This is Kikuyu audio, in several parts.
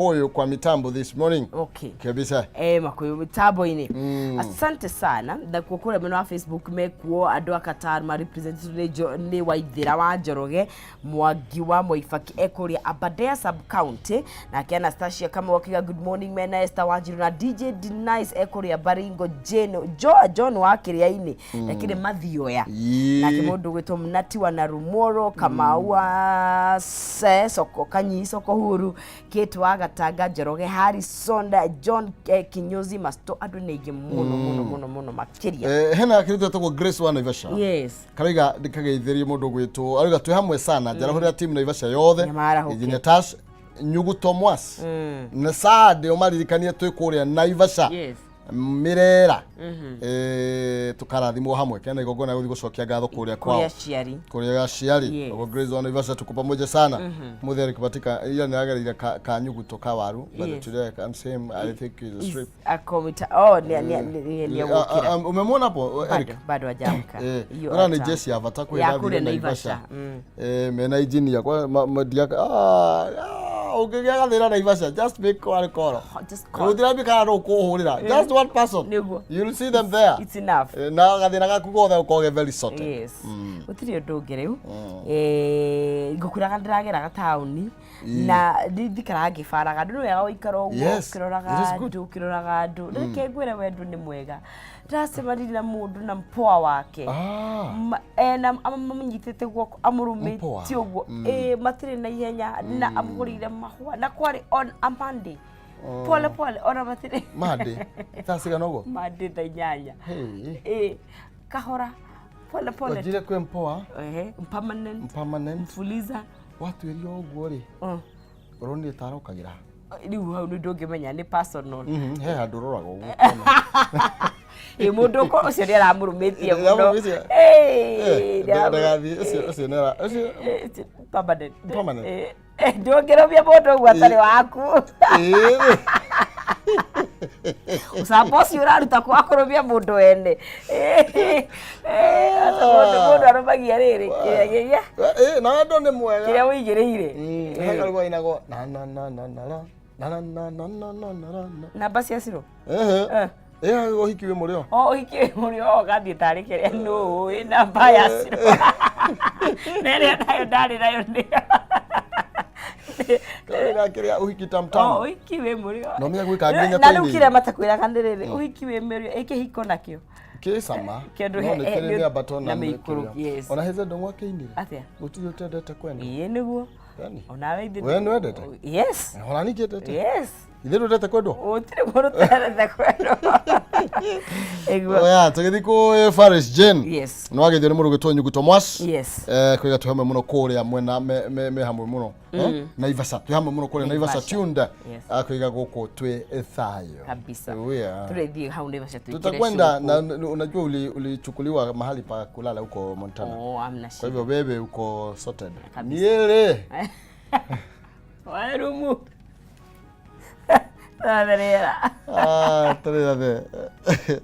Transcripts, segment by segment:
Huyu kwa mitambo this morning. Okay. Kabisa. Makuyu mitambo-inĩ. Asante sana. Nakuo kũrĩa mwena wa Facebook mekuo andũ a Qatar ma representative nĩ Waithĩra wa Njoroge Mwangi wa Mwaibaki ekũrĩa Aberdare sub county, nake Anastasia Kamau akiuga good morning mena Esther Wanjiru na DJ Denice ekũrĩa Baringo, Jane Jo John wa Kĩrĩa-inĩ lakini Mathioya. Nake mũndũ gwĩtwo Mnati wa Narumoro Kamau wa se soko Kanyi soko huru Kate wa Gatanga Njoroge Harrison John Kinyozi Masto andũ nĩ aingĩ mũno mũno mũno mũno makĩria. Hena kĩrĩtu etagwo Grace wa Naivasha. Yes. Karaiga ndikageithĩrie mũndũ gwĩtwo arauga twĩ hamwe sana, njarahũrĩra timu Naivasha yothe. Nĩmarahũke. Engineer Tash Nyuguto Mwas na Sade ũmaririkanie twĩ kũrĩa Naivasha. Yes. Mirera tukarathimwo hamwe kena igongona gũthiĩ gũcokia ngatho kũrĩa kwao. Kũrĩ aciari. Kũrĩa aciari. Yes. Ũguo Grace wa Naivasha tuko pamoja sana. Mũthĩ alikipatika ila nĩagereire ka nyuguto ka waru, but today I can say him, I think he's a strip. Akomita oh nĩ Ah, agũkĩra. ah, umemwona hapo Eric? Bado hajaamka. Hiyo Ora nĩ hata- jeshi ya bata kwĩ Ya ndathire kũrĩa Naivasha. Naivasha. Mena engineer kwa ndiaka ũngĩgĩa gathĩna Naivasha, just make one call. Just call. Gũtirambia kana no kũhũrĩra just one person. Nĩguo. You'll see them there. It's enough. Na gathĩna gaku gothe ũkorwo very sorted. Yes. Gũtirĩ ũndũ ũngĩ rĩu. Ngũkwĩraga ndĩrageraga taũni na ndikaraga ngĩbaraga andũ, nĩ wega gũikara ũguo Yes, ũkĩroraga it is good. andũ, ũkĩroraga andũ. Reke ngwĩre wendo nĩ mwega. Ndĩracemanirie na mũndũ na mpoa wake. Ena amũnyitĩte guoko amũrũmĩtie Mpoa. ũguo. Matirĩ na ihenya na amũgũrĩire mahũa na kwarĩ on a Monday. Pole pole ona matirĩ. Monday thaa cigana ũguo? Monday thaa 8. Hey. Kahora pole pole. Wanjire kwĩ mpoa. Ehe, permanent. Permanent. Fuliza. Watuĩria ũguo rĩ, ũronire ta arokagĩra. Rĩu hau nĩ ndũngĩmenya nĩ personal. He handũ ũroraga ũguo ũkona. Mũndũ ũcio nĩ aramũrũmĩtie mũno. Nĩaramũrũmĩtie? Ndagathiĩ ũcio nĩ ũcio. Permanent. Permanent. Ndũngĩrũmia mũndũ ũguo atarĩ waku. Ũcamba ũcio ũraruta kwa kũrũmia mũndũ wene. Mũndũ arũmagia rĩrĩ kĩrĩa kĩrĩa Na andũ nĩ mwega. Kĩrĩa wĩigĩrĩire. He karwĩmbo kainagwo na na na na na na na na na na na na na na. Namba cia ciro. Ehe. Ũhiki wĩ mũrĩo. O ũhiki wĩ mũrĩo o ũgathiĩ tarĩ kĩrĩa nũ ũĩ namba ya ciro. Na ĩrĩa nayo ndarĩ nayo nĩ Karwĩra kĩrĩa ũhiki tamtam. O ũhiki wĩ mũrĩo. No menya gwĩka nginya Na rĩu tũinĩ. kĩrĩa matakwĩraga nĩ rĩrĩ, ũhiki wĩ mũrĩo ĩ kĩhiko nakĩo. Kĩ cama. Kĩndũ No nĩ kĩrĩ mĩambato na na mĩikũrũ, mĩkĩrĩo. yes. Ona Hazel Ndung'u akĩinire. Atĩa? Gũtirĩ ũtendete kwendwo. Ĩĩ nĩguo. Yani. Onawe ithe. We nĩwendete? Yes. Ona niĩ ngĩendete. Yes. Ithe ndwendete kwendwo? Gũtirĩ mũndũ ũtendete kwendwo. Ĩguo. Oya, tũgĩthiĩ kũ Faris Jane. Yes. Nĩ wageithio nĩ mũndũ ũgwĩtwo Nyuguto Mwas. Yes. Kwĩga twĩ hamwe mũno kũrĩa mwena me hamwe mũno. Naivasha. Twĩ hamwe mũno kũrĩa Naivasha Naivasha. tuned. Yes. Akwĩga gũkũ twĩ thayũ. Kabisa. Yeah. Tũrĩthiĩ hau Naivasha twĩkĩre Tutakwenda show. na unajua ulichukuliwa mahali pa kulala huko Montana. Oh, hamna Kwa shida. hivyo wewe uko sorted. Kabisa. Niele. Warumu. Tũratherera. Ah, tũrĩ the.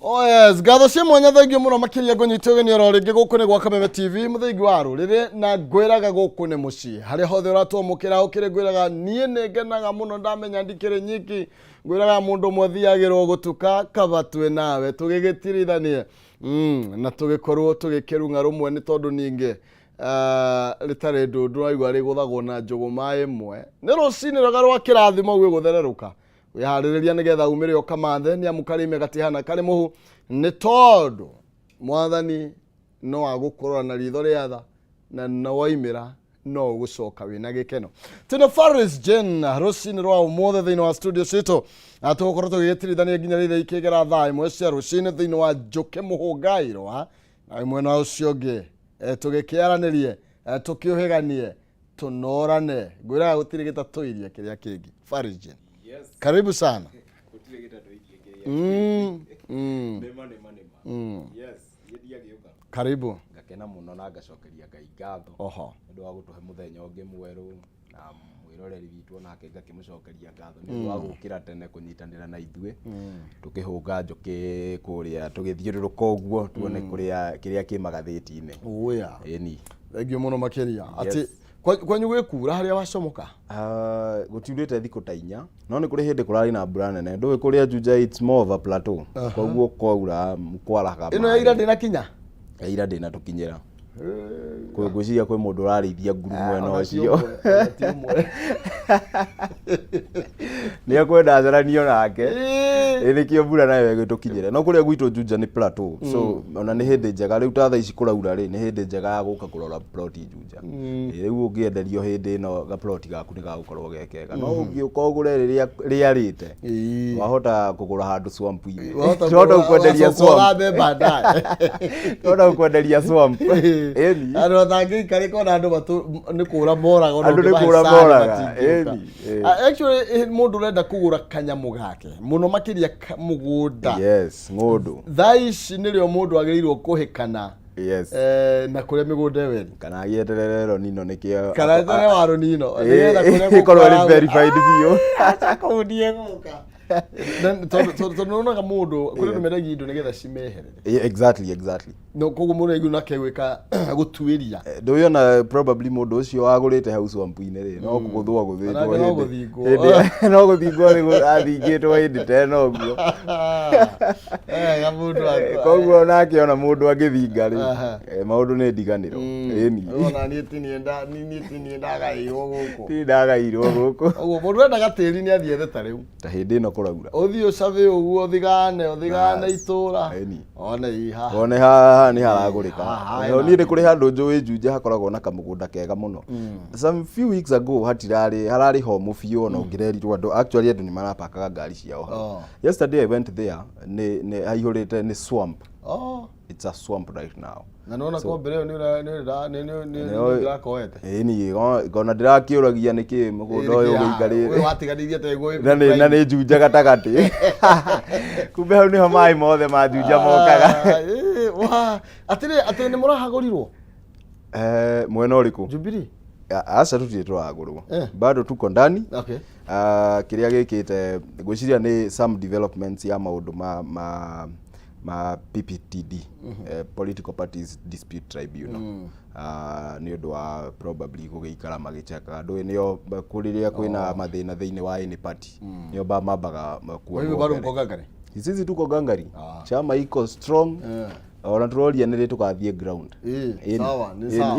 Oh yes, ngatho cia mwanya thengiũ mũno makĩria ngũnyite ũgeni oro rĩngĩ gũkũ nĩ gwa Kameme TV mũthingi wa rũrĩrĩ na ngwĩraga gũkũ nĩ mũciĩ harĩa hothe ũratwamũkĩra ũkĩrĩ ngwĩraga niĩ nĩ ngenaga mũno ndamenya ndikĩrĩ nyiki ngwĩraga mũndũ ũmwe thiagĩrwo gũtuka kaba twĩ nawe tũgĩgĩtirithanie na tũgĩkorwo tũgĩkĩrung'a rũmwe nĩ tondũ ningĩ rĩtarĩ ndundu waigua rĩgũthagwo na njũgũma ĩmwe nĩ rũcinĩ rwega rwa kĩrathimo gwĩgũthererũka wĩharĩrĩria nĩgetha umĩre ũkamathe nĩ amu karĩme gatihana karĩ mũhu nĩ tondũ mwathani no agũkũrora na ritho rĩa tha na no waimĩra no ũgũcoka wĩna gĩkeno tĩno Faris Jane rũcinĩ rwa ũmũthĩ thĩinĩ wa studio citũ na tũgũkorwo tũgĩgĩtirithania nginya rĩrĩa ikĩgera thaa ĩmwe cia rũcinĩ thĩinĩ wa njũkĩ mũhũngairwa na mwena ũcio ũngĩ tũgĩkĩaranĩrie tũkĩũhĩganie tũnorane ngwĩraga gũtirĩ gĩtatũirie kĩrĩa kĩngĩ Faris Jane. Yes. Karibu sana. Gũtirĩ gĩtatũirie kĩrĩa. Nĩma nĩma nĩma. Yes, niĩ ndiagĩũka. Karibu. Ngakena mũno na ngacokeria Ngai ngatho. Oho. Nĩ ũndũ wa gũtũhe mũthenya ũngĩ mwerũ na mwĩroreri witũ onake ngakĩmũcokeria ngatho nĩ ũndũ wa gũkĩra tene kũnyitanĩra na ithuĩ tũkĩhũnga njũkĩ kũrĩa tũgĩthiũrũrũka ũguo tuone kũrĩa kĩrĩa kĩ magathĩti-inĩ. Ũya. Ĩni. Thengiũ mũno makĩria. Atĩ Yes. kwanyu gwĩ kura harĩa wacomoka? Gũtiurĩte thikũ ta inya no nĩ kũrĩ hĩndĩ kũrarĩ na mbura nene ndũĩ kũrĩa Juja it's more of a plateau koguo kwaura kwaraga Ĩno ya ira ndĩnakinya? Ya ira ndĩnatũkinyĩra ngwĩciria kwĩ mũndũ ũrarĩithia nguru mwena Ona ti ũcio ũmwe, ona ti ũmwe. nĩ ekwenda acaranio nake ĩ nĩkĩo mbura nayo ĩgĩtũkinyĩre no kũrĩa gwitũ Juja nĩ plateau so ona nĩ hĩndĩ njega rĩu ta thaa ici kũraura rĩ nĩ hĩndĩ njega ya gũka kũrora plot Juja Ĩ, rĩu ũngĩenderio hĩndĩ ĩno gaplot gaku nĩ gagũkorwo ge kega no ũngĩũka ũgũre rĩrĩa rĩarĩte wahota kũgũra handũ swamp-inĩ Wahota Twahota kũgũra- gũkwenderia wacoka swamp ũthambe baadaye. Twahota gũkwenderia swamp ĩni Andũ matangĩikarĩka ona andũ nĩ kũra moraga ona Andũ nĩ ũngĩmahe kũra cani moraga, matingĩũka. ĩni, ĩ. Actually mũndũ ũrenda kũgũra kanyamũ gake mũno makĩria mũgũnda yes ng'ũndũ thaa ici nĩrĩo mũndũ agĩrĩirwo kũhĩkana yes na kũrĩa mĩgũnda ĩyo ĩrĩ kana agĩeterere ronino nĩkĩo kana eterere wa rũnino nĩgetha kũrĩa ĩkorwo ĩrĩ gũkoragwo- verified biũ Aca kũu ndiegũka tondũ nĩwonaga mũndũ kũrĩ andũ mendagia indo nĩgetha cimeherere Yeah, exactly exactly no koguo mũndũ aigua nake gwĩka gũtuĩria ndũĩ ona probably mũndũ ũcio wagũrĩte hau swamp-inĩ rĩ no kũgũthwo agũthĩtwo Onake no hĩndĩ- gũthingwo. hĩndĩ- no gũthingwo athingĩtwo hĩndĩ ta ĩno ũguo Ega mũndũ akwa. Koguo onake ona mũndũ angĩthinga rĩ Aha. maũndũ nĩ ndiganĩro ĩni Ona niĩ ti niĩ niĩ ti niĩ ndagaĩirwo gũkũ ti ndagairwo gũkũ ũguo mũndũ endaga tĩri nĩ athiĩ ethe ta rĩu ta hĩndĩ ĩno kũraura ũthiĩ ũcabe ũguo ũthigane ũthigane Bas. itũra Ĩni. one ii haha one haha nĩ haragũrĩka Haha No, hena niĩ nĩ kũrĩ handũ njũĩ Juja hakoragwo na kamũgũnda kega mũno some few weeks ago hatirarĩ hararĩ homũ biũ ona ũngĩrerirwo andũ actually andũ nĩ marapakaga ngari ciao hau Oh. yesterday I went there nĩ haihũrĩte nĩ swamp Oh. it's a swamp right now Na nĩwona ko mbere ĩyo nĩ ũrakoete ĩni ngona ndĩrakĩũragia nĩkĩ mũgũnda ũyũ ũyũ ũgĩikarĩte watiganĩirie tegwo na nĩ Juja gatagatĩ kumbe hau nĩho maĩ mothe ma Juja mokaga atĩrĩ atĩ nĩ mũrahagũrirwo Mwena ũrĩkũ Jubilee Aca tũtirĩ tũragũrwo bado tuko ndani okay Kĩrĩa gĩkĩte ngwĩciria nĩ some developments ya maũndũ ma PPTD Political Parties Dispute Tribunal nĩ ũndũ wa probably gũgĩikara magĩchekaga ndũĩ nĩo rĩrĩa kwĩna mathĩna thĩinĩ wa any party nĩo mambaga kwa kuonwo hivyo bado mbere. mko gangari Sisi tuko gangari chama iko strong ona tũroria nĩ rĩ tũgathiĩ ground Ĩni. Sawa nĩ Ĩni. sawa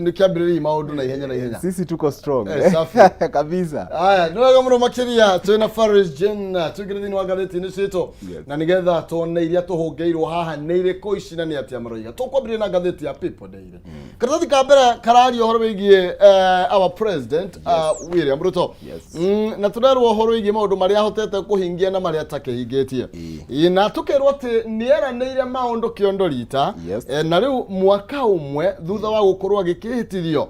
nĩ kĩambĩrĩria maũndũ na ihenya na ihenya Sisi tuko strong Safi. kabisa Aya, nĩ wega mũno makĩria twĩna Faris Jane tũingĩre thĩinĩ wa ngathĩti-inĩ citũ Yes. na nĩgetha tuone iria tũhũngĩirwo haha nĩ irĩkũ ici na nĩ atĩa maroiga tũkwambĩrĩria na ngathĩti ya People Daily karatathi ka mbere kararia ũhoro wĩgiĩ our president William Ruto Yes. Na tũrerwo ũhoro wĩgiĩ maũndũ marĩa ahotete kũhingia na marĩa atakĩhingĩtie Ĩ, na tũkerwo atĩ nĩ eranĩire maũndũ kĩondo rita Yes. Na rĩu mwaka ũmwe thutha wa gũkorwo agĩkĩhĩtithio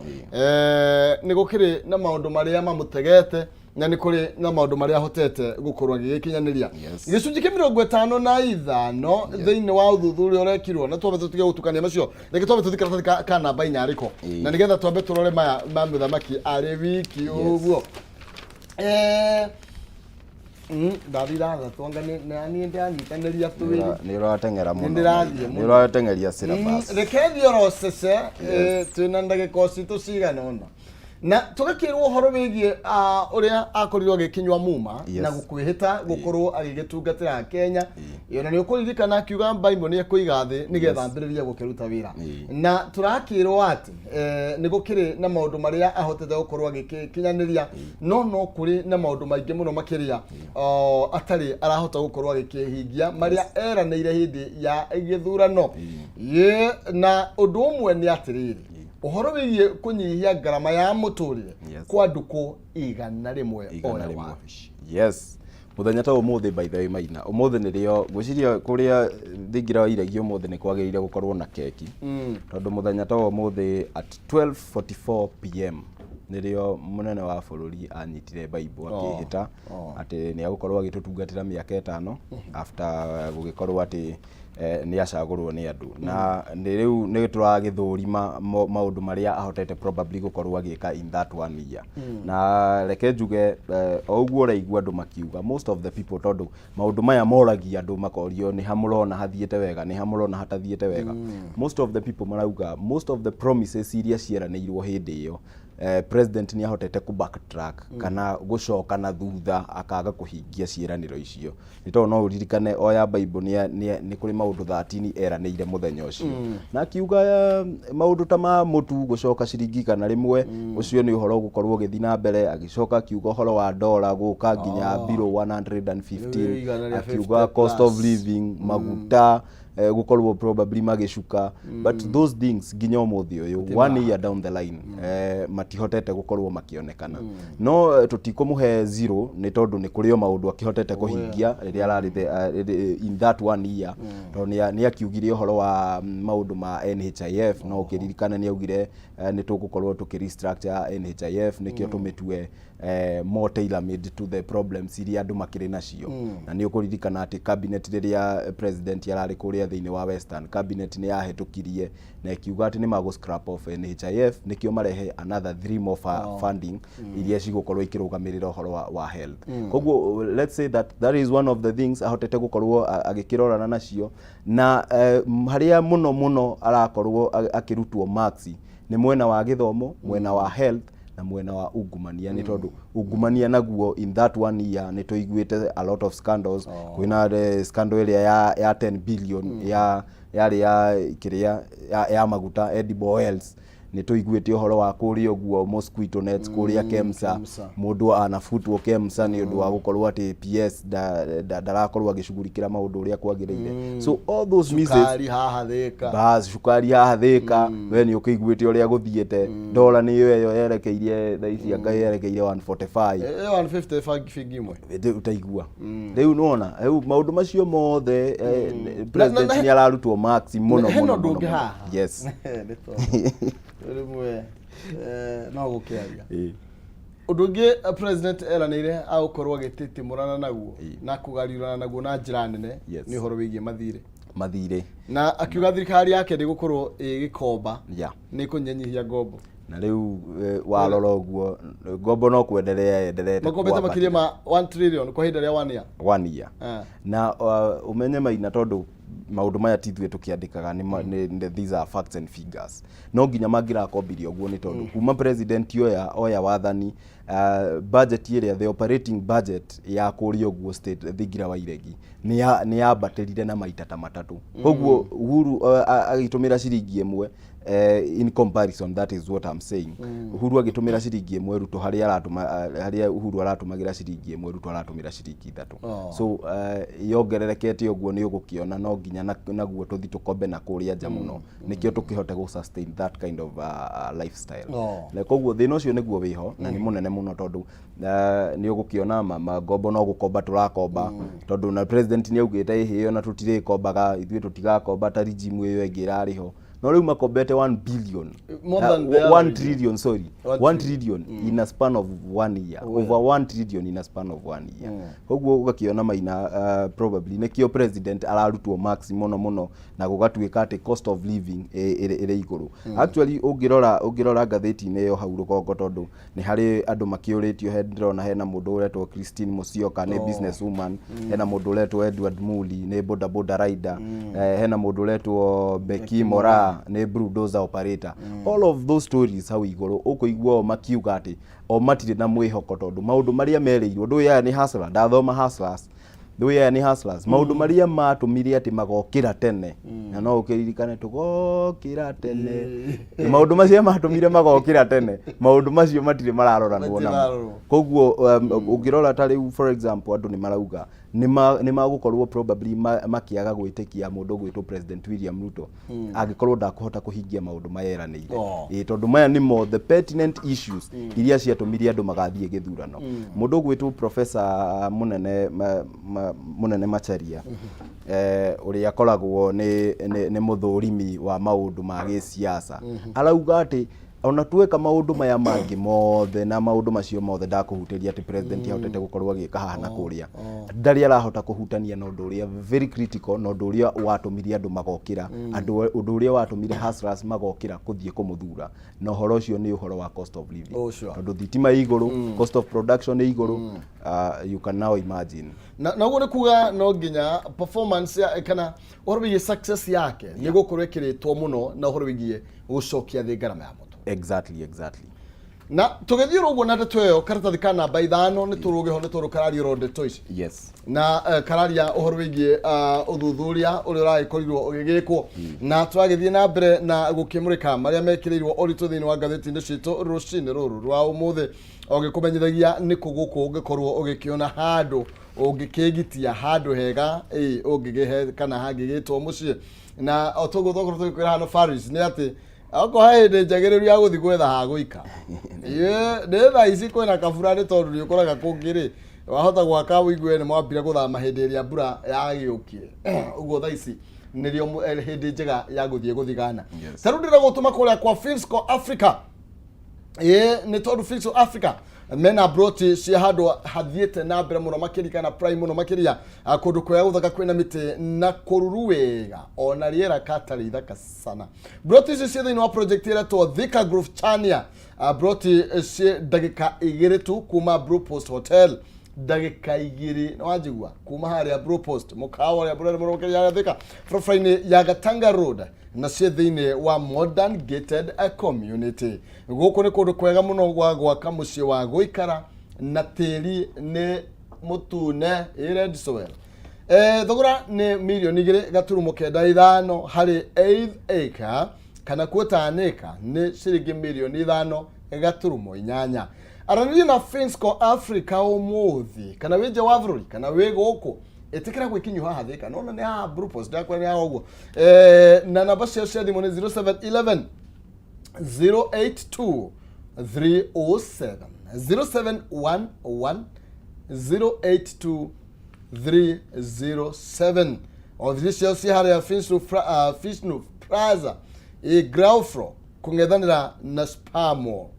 nĩ gũkĩrĩ na maũndũ marĩa mamũtegete na nĩ kũrĩ na maũndũ marĩa ahotete gũkorwo agĩgĩkinyanĩria Yes. gĩcunjĩ kĩa 55 thĩinĩ wa ũthuthuria ũrekirwo na twambe tũtige gũtukania macio reke twambe tũthiĩ karatathi ka namba inya arĩko Ĩĩ. na nĩgetha twambe tũrore maya ma mũthamaki arĩ wiki ũguo Ndathi ithathatũ anga nĩ ndanyitanĩria twĩrĩ. Nĩ ũrateng'era mũno. Nĩndĩrathiĩ mũno. Nĩ ũrateng'eria syllabus. Reke thiĩ oro cece, twĩna ndagĩka o citũ cigana ũna na tũgakĩrwo ũhoro wĩgiĩ ũrĩa akorirwo agĩkĩnyua muma na gũkwĩhĩta gũkorwo agĩgĩtungatĩra Kenya. Ĩ, na nĩ ũkũririkana akiuga Bible nĩ ekũiga thĩ nĩgetha ambĩrĩrie gũkĩruta wĩra. Na tũrakĩrwo atĩ nĩ gũkĩrĩ na maũndũ marĩa ahotete gũkorwo agĩkinyanĩria, no no kũrĩ na maũndũ maingĩ mũno makĩria atarĩ arahota gũkorwo agĩkĩhingia marĩa eranĩire hĩndĩ ya gĩthurano. Ye, na ũndũ ũmwe nĩ atĩrĩrĩ, ũhoro wĩgiĩ kũnyihia ngarama ya mũtũrĩre kwa ndukũ 100 Igana oya rĩmwe. wabici. Yes, mũthenya ta ũmũthĩ, by the way, Maina, ũmũthĩ nĩrĩo ngwĩciria kũrĩa thingira wa iregi ũmũthĩ nĩ kwagĩrĩire gũkorwo na keki, tondũ mũthenya ta ũmũthĩ at 12:44 p.m. nĩrĩo mũnene wa bũrũri anyitire Bible akĩhĩta atĩ nĩ agũkorwo agĩtũtungatĩra mĩaka 5 after gũgĩkorwo atĩ nĩ acagũrwo nĩ andũ. Na nĩ rĩu nĩ tũragĩthũrima maũndũ marĩa ahotete probably gũkorwo agĩka in that one year. Na reke njuge, o ũguo ũraigua andũ makiuga, most of the people, tondũ maũndũ maya moragia andũ makorio nĩ ha mũrona hathiĩte wega, nĩ ha mũrona hatathiĩte wega, most of the people marauga most of the promises iria cieranĩirwo hĩndĩ ĩyo, president nĩ ahotete ku backtrack kana gũcoka na thutha akaga kũhingia ciĩranĩro icio, nĩ tondũ no ũririkane oya Bible nĩ kũrĩ maũndũ 13 eranĩire mũthenya ũcio, na akiuga maũndũ ta ma mũtu gũcoka ciringi 100, ũcio nĩ ũhoro ũgũkorwo ũgĩthiĩ na mbere. Agĩcoka akiuga ũhoro wa ndora gũka nginya below 115. Igana rĩa Akiuga 50 cost of plus. living, maguta gũkorwo probably magĩcuka, but those things nginya ũmũthĩ ũyũ, one year down the line, matihotete gũkorwo makĩonekana. No tũtikũmũhe zero, nĩ tondũ nĩ kũrĩ o maũndũ akĩhotete kũhingia rĩrĩa ararĩ in that one year, tondũ nĩ akiugire ũhoro wa maũndũ ma NHIF. No ũkĩririkana nĩ augire nĩ tũgũkorwo tũkĩ restructure NHIF nĩkĩo tũmĩtue more tailor made to the problems iria andũ makĩrĩ nacio. Na nĩ ũkũririkana atĩ cabinet, rĩrĩa president ararĩ kũrĩa thĩinĩ wa Western, cabinet nĩ yahĩtũkirie na ĩkiuga atĩ nĩ magũ scrap off NHIF nĩkĩo marehe another three more funding iria cigũkorwo ikĩrũgamĩrĩra ũhoro wa health. Koguo let's say that that is one of the things ahotete gũkorwo agĩkĩrorana nacio. Na harĩa mũno mũno arakorwo akĩrutwo marks nĩ mwena wa gĩthomo, mwena wa health na mwena wa ungumania, nĩ tondũ ungumania naguo in that one year nĩ tũiguĩte a lot of scandals. Kwĩna scandal ĩrĩa ya 10 billion ya yarĩ ya kĩrĩa ya maguta, edible oils. Nĩ tũiguĩte ũhoro wa kũrĩa ũguo mosquito nets kũrĩa KEMSA. KEMSA. Mũndũ anabutwo KEMSA nĩ ũndũ wa gũkorwo atĩ PS ndarakorwo agĩcugurikĩra maũndũ ũrĩa kwagĩrĩire. So all those misses. Cukari haha Thĩka. Bas, cukari haha Thĩka, we nĩ ũkĩiguĩte ũrĩa gũthiĩte. Ndora nĩyo ĩyo yerekeirie thaa ici anga yerekeire 145. 150 bingi imwe. Rĩu utaigua rĩu nĩwona rĩu maũndũ macio mothe, president nĩ ararutwo marks mũno Hena mũno ũndũ mũno ũngĩ mũno. haha. Yes. Nĩ tondũ rĩmwe no gũkĩaria. Ũndũ ũngĩ president eranĩire agũkorwo agĩtitimũrana naguo na kũgariũrana naguo na njĩra nene nĩ ũhoro wĩgiĩ mathirĩ. Mathirĩ. Na akiuga thirikari yake ndĩgũkorwo ĩgĩkomba, nĩ kũnyihanyihia ngombo. Na rĩu warora ũguo ngombo no kwenderea yenderete Makombete makĩria kwambatĩra. ma 1 trillion kwa ihinda rĩa one year. One year. Na ũmenye Maina, tondũ maũndũ maya ti ithuĩ tũkĩandĩkaga, these are facts and figures. No nginya mangĩrakombirie ũguo, nĩ tondũ kuma president oya wathani, budget ĩrĩa, the operating budget ya kũrĩa ũguo state thingira wa iregi nĩ yambatĩrire na maita ta matatũ. Koguo Uhuru agĩtũmĩra ciringi 1, in comparison, that is what I'm saying, Uhuru agĩtũmĩra ciringi 1, Ruto harĩa aratũma, harĩa Uhuru aratũmagĩra ciringi 1, Ruto aratũmĩra ciringi 3. So yongererekete ũguo, nĩ ũgũkĩona no nginya naguo tũthi tũkombe na kũrĩa nja mũno nĩkĩo tũkĩhote gũ sustain that kind of lifestyle. Na koguo thĩna ũcio nĩguo wĩho na nĩ mũnene mũno, tondũ nĩ ũgũkĩona ngombo no gũkomba tũrakomba, tondũ na president nĩ augĩte ĩhĩ ona tũtirĩkombaga, ithuĩ tũtigakomba ta regime ĩyo ĩngĩ ĩrarĩ ho. No rĩu makombete 1 billion. More than the 1 average. trillion, sorry. 1 1 trillion in a span of one year, over 1 trillion in a span of one year. Koguo ũgakĩona Maina, probably nĩkĩo president ararutwo max mũno mũno na gũgatuĩka atĩ cost of living ĩrĩ igũrũ. Actually, ũngĩrora ngathĩti-inĩ ĩyo hau rũgongo, tondũ nĩ harĩ andũ makĩũrĩtio, he ndĩrona hena mũndũ ũretwo Christine Musyoka, nĩ business woman, hena mũndũ ũretwo Edward Muli, nĩ boda boda rider, hena mũndũ ũretwo Becky Mora, nĩ bulldozer operator. All of those stories hau igũrũ ũkũigua o makiuga atĩ o matirĩ na mwĩhoko, tondũ maũndũ marĩa merĩirwo ndũĩ aya nĩ hustler, ndathoma hustlers, ndũĩ aya nĩ hustlers, maũndũ marĩa matũmire atĩ magokĩra tene, na no ũkĩririkane tũgokĩra tene, maũndũ macio matũmire magokĩra tene, maũndũ macio matirĩ mararoranwo namo. Matirarorwo. Koguo ũngĩrora ta rĩu, for example, andũ nĩ marauga nĩ magũkorwo probably makĩaga gwĩtĩkia mũndũ ũgwĩtwo President William Ruto angĩkorwo ndakũhota kũhingia maũndũ maya eranĩire. Ĩĩ, tondũ maya nĩmo the pertinent issues iria ciatũmire andũ magathiĩ gĩthurano. Mũndũ ũgwĩtwo Professor Mũnene Mũnene Macharia, ũrĩa akoragwo nĩ mũthũrimi wa maũndũ ma gĩsiasa, arauga atĩ ona tweka maũndũ maya mangĩ mothe na maũndũ macio mothe ndakũhutĩria atĩ president ahotete gũkorwo agĩka haha na kũrĩa, ndarĩ arahota kũhutania na ũndũ ũrĩa very critical, na ũndũ ũrĩa watũmire andũ magokĩra, andũ, ũndũ ũrĩa watũmire hustlers magokĩra kũthiĩ kũmũthura, na ũhoro ũcio nĩ ũhoro wa cost of living. Tondũ thitima ĩ igũrũ, cost of production ĩ igũrũ, you can now imagine. Na ũguo nĩ kuga no nginya performance ya, kana ũhoro wĩgiĩ success yake nĩ gũkorwo ĩkĩrĩtwo mũno na ũhoro wĩgiĩ gũcokia thĩ ngarama ya mũtũrĩre. Exactly. Na tũgĩthiĩ oro ũguo na ndeto ĩyo, karatathi ka namba 5 nĩ tũrũgĩho, nĩ tondũ kararia oro ndeto ici na kararia ũhoro wĩgiĩ ũthuthuria ũrĩa ũragĩkorirwo ũgĩgĩkwo, na tũragĩthiĩ na mbere na gũkĩmũrĩka marĩa mekĩrĩirwo ũritũ thĩinĩ wa ngathĩti-inĩ citũ rũcinĩ rũrũ rwa ũmũthĩ, ũgĩkũmenyithagia nĩkũ gũkũ ũngĩkorwo ũgĩkĩona handũ ũngĩkĩgitia, handũ hega ĩ ũngĩgĩhe kana hangĩgĩtwo mũciĩ. Na o toguo twakorwo tũgĩkwĩra hano Faris, nĩ atĩ okorwo he hĩndĩ njagĩrĩru ya gũthiĩ gwetha ha gũikara, nĩ thaa ici kwĩna kabura, nĩ tondũ nĩ ũkoraga kũngĩ rĩ wahota gwaka ũigue nĩ mwambire gũthama hĩndĩ ĩrĩa mbura yagĩũkire. Ũguo thaa ici nĩrĩo hĩndĩ njega ya gũthiĩ gũthigana. Ta rĩu ndĩrenda gũtũma kũrĩa kwa Finsco Africa, ĩĩ, nĩ tondũ Finsco Africa mena broti cia handũ hathiĩte na mbere mũno makĩria, kana prime mũno makĩria, kũndũ kwega gũthaka, kwĩna mĩtĩ na kũruru wega, ona rĩera katarĩ ithaka sana. Broti ici ciĩ thĩinĩ wa project ĩretwo Thika Grove Chania. Broti ciĩ ndagĩka 2 tu kuma Blue Post Hotel, ndagĩka 2, nĩwanjigua, kuma harĩa Blue Post, mũkawa ũrĩa mũnene mũno makĩria harĩa Thika, barabara-inĩ ya Gatanga Road, na ciĩ thĩinĩ wa modern gated community. Gũkũ nĩ kũndũ kwega mũno gwa gwaka mũciĩ wa gũikara, na tĩri nĩ mũtune, ĩ red soil. Thogora nĩ mirioni 2.95 harĩ eighth acre, kana quarter an acre nĩ ciringi mirioni 5.8. Aranĩria na Finsco Africa ũmũthĩ, kana wĩ nja wa bũrũri kana wĩ gũkũ, ĩtĩkĩra gwĩkinyio haha Thika, nona nĩ haha Blue Post, ndakwa nĩ haha ũguo. Na namba ciao cia thimũ nĩ 0711 082 307, 0711 082 307. Ofici ciao ciĩ harĩa Fishnu Plaza, ĩ ground floor, kũng'ethanĩra na Spamo,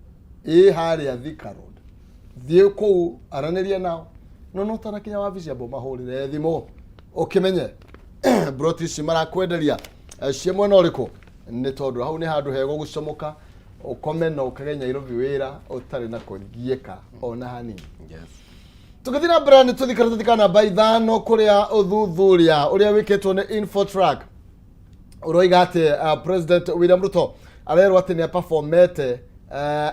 ĩ harĩa Thika Road. Thiĩ kũu aranĩria nao, no ũtanakinya wabici amba ũmahũrĩre thimũ ũkĩmenye broti ici marakwenderia ciĩ mwena ũrĩkũ, nĩ tondũ hau nĩ handũ hega gũcomoka, ũkome na ũkage Nairobi wĩra ũtarĩ na kũgiĩka ona hanini. Tũgĩthiĩ na mbere, nĩ tũthiĩ karatathi ka namba 5, kũrĩa ũthuthuria ũrĩa wĩkĩtwo nĩ Infotrack ũroiga atĩ President William Ruto arerwo atĩ nĩ aperformete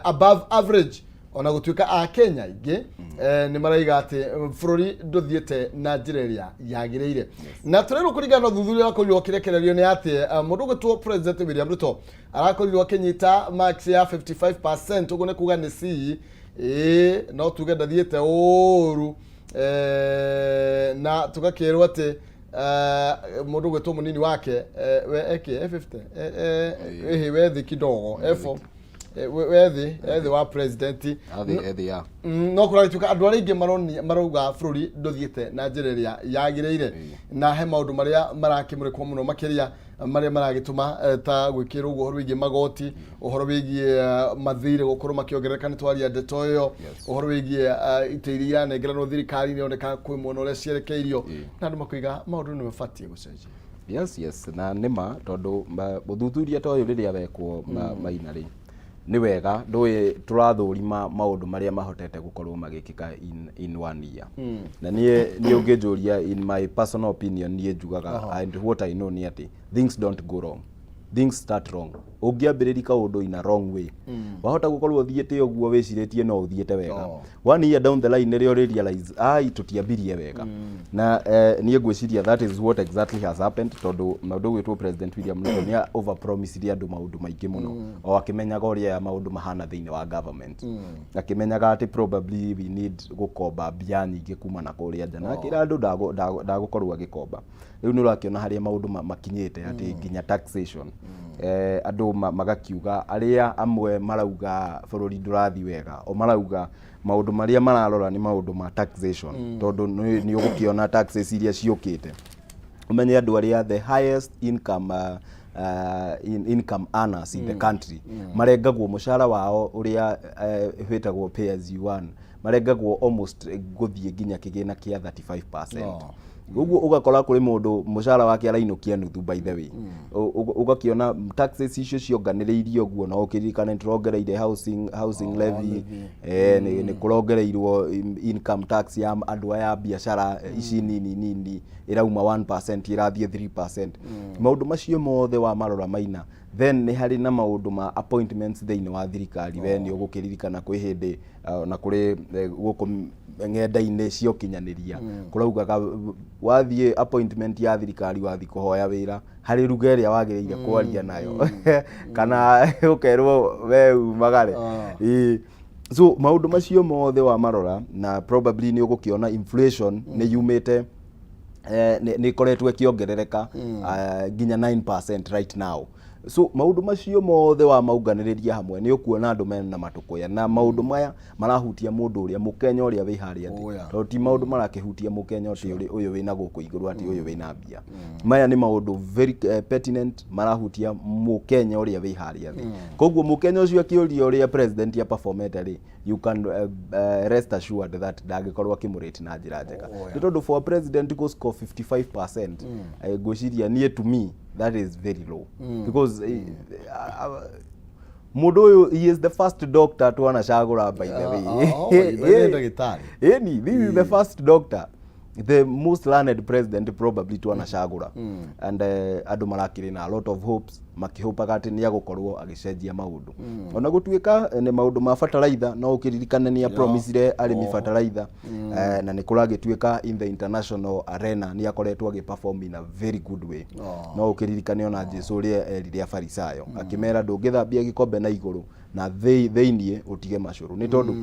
above average, ona gũtuĩka a Kenya aingĩ nĩ maraiga atĩ bũrũri ndũthiĩte na njĩra ĩrĩa yagĩrĩire. Na tũrerwo kũringana na ũthuthuria ũrakorirwo ũkĩrekererio nĩ atĩ mũndũ ũgwĩtwo President William Ruto arakorirwo akĩnyita marks ya 55%, ũguo nĩ kuga nĩ C, ĩĩ, no tuge ndathiĩte ũru. Na tũgakĩrwo atĩ mũndũ ũgwĩtwo mũnini wake, we eke 50, ĩhĩ, we thĩ kidogo efo, we thĩ wa president. Athi ya. No kũragĩtuĩka andũ arĩa aingĩ marauga bũrũri ndũthiĩte na njĩra ĩrĩa yagĩrĩire, na he maũndũ marĩa marakĩmũrĩkwo mũno makĩria. Marĩa maragĩtũma ta gwĩkĩrwo ũguo, ũhoro wĩgiĩ magoti, ũhoro wĩgiĩ mathirĩ gũkorwo makĩongerereka, nĩ twaria ndeto ĩyo, ũhoro wĩgiĩ itĩ iria iranengeranwo thirikari nĩ oneka kwĩ mwena ũrĩa cierekeirio, na andũ makoiga maũndũ nĩ mabatiĩ gũcenjia. Yes, na nĩma tondũ ũthuthuria ta ũyũ rĩrĩa wekwo Maina rĩ, nĩ wega ndũĩ tũrathũrima maũndũ marĩa mahotete gũkorwo magĩkĩka in one year. Na niĩ ũngĩnjũria, in my personal opinion, niĩ njugaga and what I know nĩ atĩ things don't go wrong, things start wrong. Ũngĩambĩrĩria kaũndũ in a wrong way, wahota gũkorwo ũthiĩte ũguo wĩcirĩtie no ũthiĩte wega, one year down the line nĩrĩo ũrĩ realize ai tũtiambirie wega. Na niĩ ngwĩciria that is what exactly has happened, tondũ mũndũ ũgwĩtwo President William Ruto nĩ overpromisire andũ maũndũ maingĩ mũno, o akĩmenyaga ũrĩa aya maũndũ mahana thĩinĩ wa government, akĩmenyaga atĩ probably we need gũkomba mbia nyingĩ kuma na kũrĩa nja, na akĩra andũ ndagũkorwo agĩkomba. Rĩu nĩ ũrakĩona harĩa maũndũ makinyĩte atĩ nginya taxation, andũ magakiuga, arĩa amwe marauga bũrũri ndũrathiĩ wega, o marauga maũndũ marĩa mararora nĩ maũndũ ma taxation, tondũ nĩ ũgũkĩona taxes iria ciũkĩte. Ũmenye andũ arĩa the highest income earners in the country marengagwo mũcara wao ũrĩa wĩtagwo pay as you earn, marengagwo almost gũthiĩ nginya kĩgĩna kĩa 35%. Ũguo ũgakora kũrĩ mũndũ mũcara wake arainũkia nuthu. By the way, ũgakĩona taxes icio cionganĩrĩirie ũguo, no ũkĩririkane nĩtũrongereire housing levy, levy. Nĩ kũrongereirwo income tax ya andũ aya a biacara ici nini nini, ĩrauma 1% ĩrathiĩ 3%. Maũndũ macio mothe wamarora, Maina, then nĩ harĩ na maũndũ ma appointments thĩinĩ wa thirikari. We nĩ ũgũkĩririkana kwĩ hĩndĩ na kũrĩ gũkũ ng'enda-inĩ cia ũkinyanĩria kũraugaga wathiĩ appointment ya thirikari, wathiĩ kũhoya wĩra, harĩ ruga ĩrĩa wagĩrĩire kwaria nayo kana ũkerwo we umagare. Ĩĩ. So maũndũ macio mothe wamarora, na probably nĩ ũgũkĩona inflation nĩ yumĩte, nĩ ĩkoretwo ĩkĩongerereka nginya 9% right now. So maũndũ macio mothe wamaunganĩrĩria hamwe, nĩ ũkuona andũ mena matũkũya, na maũndũ maya marahutia mũndũ ũrĩa mũkenya ũrĩa wĩ harĩa thĩ, tondũ ti maũndũ marakĩhutia mũkenya atĩ ũyũ wĩna gũkũ igũrũ, atĩ ũyũ wĩna mbia. Maya nĩ maũndũ very pertinent marahutia mũkenya ũrĩa wĩ harĩa thĩ. Koguo mũkenya ũcio akĩũria ũrĩa president aperformete rĩ, you can rest assured that ndangĩkorwo akĩmũrate na njĩra njega, nĩ tondũ for a president go score 55%, ngwĩciria niĩ, to me that is very low, because mũndũ ũyũ, he is the first doctor twanacagũra, by the way. Oh, nĩ ndagĩtarĩ. Ĩni, this is the first doctor, the most learned president probably twanacagũra, and andũ marakĩrĩ na a lot of hopes, makĩhopaga atĩ nĩ agũkorwo agĩcenjia maũndũ, ona gũtuĩka nĩ maũndũ ma bataraitha. No ũkĩririkane nĩ apromisire arĩmi bataraitha, na nĩ kũragĩtuĩka in the international arena nĩ akoretwo agĩperform in a very good way. No ũkĩririkane ona Jesu ũrĩa erire Afarisayo, akĩmera ndũngĩthambia gĩkombe na igũrũ na thĩiniĩ ũtige macũrũ, nĩ tondũ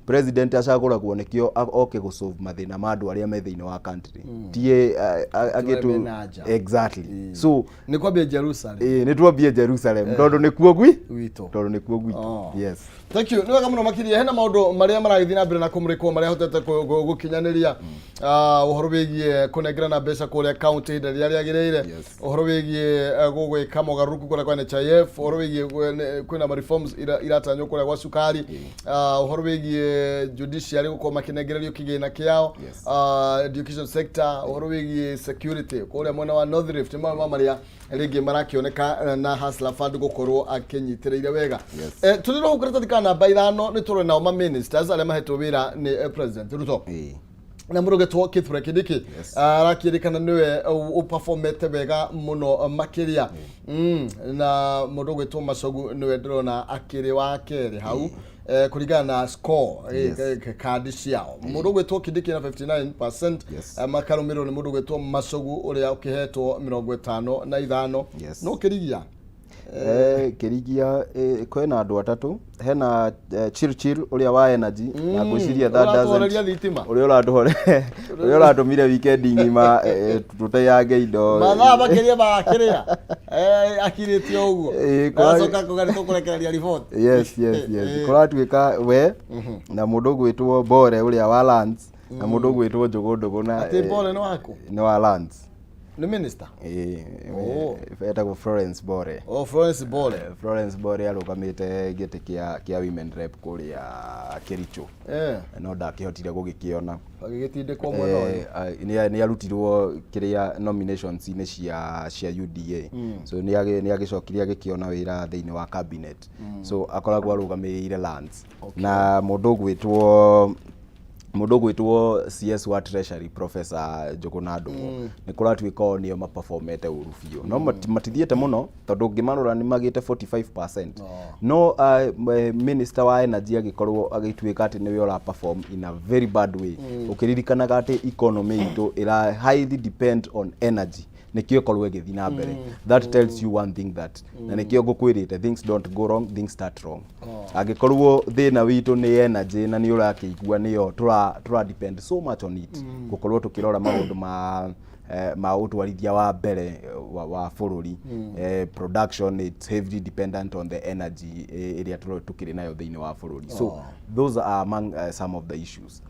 president acagũragwo nĩkĩo oke gũsolve mathĩna ma andũ arĩa me thĩinĩ wa country, ti agĩtu mena nja. Exactly, so Nĩ kwambia Jerusalem. Ĩĩ, nĩ twambie Jerusalem tondũ nĩkuo gwi Gwitũ. Tondũ nĩkuo gwitũ. Yes. Thank you, nĩ wega mũno makĩria. Hena maũndũ marĩa maragĩthiĩ na mbere na kũmũrĩkwo marĩa hotete gũkinyanĩria. Ũhoro wĩgiĩ kũnengerana mbeca kũrĩa county ihinda rĩrĩa rĩagĩrĩire, ũhoro wĩgiĩ gũgwĩka mogarũrũku kũrĩa kwa NHIF, ũhoro wĩgiĩ kwĩna ma reforms iratanywo kũrĩa gwa cukari, ũhoro wĩgiĩ judiciary gũkorwo makĩnengererio kĩgĩna kĩao, education sector, ũhoro wĩgiĩ security kũrĩa mwena wa North Rift, nĩ mamwe ma marĩa rĩngĩ marakĩoneka na Hustler Fund gũkorwo akĩnyitĩrĩire wega. Tũrĩ roho karatathi ka namba 5, nĩ tũrĩ nao ma ministers arĩa mahetwo wĩra nĩ President Ruto, na mũrũgetwo Kithure Kindiki arakĩrĩkana nĩwe ũperformete wega mũno makĩria, na mũndũ ũgwĩtwo Machogu nĩwe ndĩrona akĩrĩ wa kerĩ hau, kũringana na score, kandi ciao. Mũndũ ũgwĩtwo Kindiki na 59%, makarũmĩrĩrwo nĩ mũndũ ũgwĩtwo Machogu ũrĩa ũkĩhetwo 55. No kĩrigia. Kĩrigia, kwĩna andũ atatũ. Hena Chirchir ũrĩa wa energy, na ngwĩciria that doesn't Ũratũhoreria thitima. Ũrĩa ũratũmire weekend ng'ima tũteyange indo. Mathaa makĩria ma kĩrĩa akirĩte ũguo, agacoka kuga nĩ tũkũrekereria riboti. Yes. Kũratuĩka we na mũndũ ũgwĩtwo Bore ũrĩa wa lands, na mũndũ ũgwĩtwo Njũgũ Ndũgũ na Atĩ Bore nĩ waku? Nĩ wa lands. Nĩ minister? Ĩĩ, Oh. etagwo Florence Bore. Oh, Florence Bore. Florence Bore arũgamĩte gĩtĩ kĩa women rep kũrĩa Kericho. No ndakĩhotire gũgĩkĩona. Agĩgĩtindĩkwo mwena ũyũ. Nĩ arutirwo kĩrĩa nominations-inĩ cia UDA. So nĩ agĩcokire agĩkĩona wĩra thĩinĩ wa cabinet. So akoragwo arũgamĩrĩire lands. Na mũndũ ũgwĩtwo CS wa Treasury, Professor Njũgũna Ndũng'ũ, nĩ kũratuĩka o nĩo maperformete ũru biũ, no matithiĩte mũno tondũ ũngĩmarora nĩ magĩte 45%. No minister wa energy agĩkorwo agĩtuĩka atĩ nĩwe ũra perform in a very bad way, ũkĩririkanaga atĩ economy itũ ĩra highly depend on energy nĩkĩo ĩkorwo ĩgĩthiĩ na mbere. That tells you one thing that, na nĩkĩo ngũkwĩrĩte, things don't go wrong, things start wrong. Angĩkorwo thĩna witũ nĩ energy na nĩ ũrakĩigua nĩyo tũra depend so much on it, gũkorwo tũkĩrora maũndũ ma ũtwarithia wa mbere wa bũrũri, production, it's heavily dependent on the energy ĩrĩa tũkĩrĩ nayo thĩinĩ wa bũrũri. So those are among some of the issues.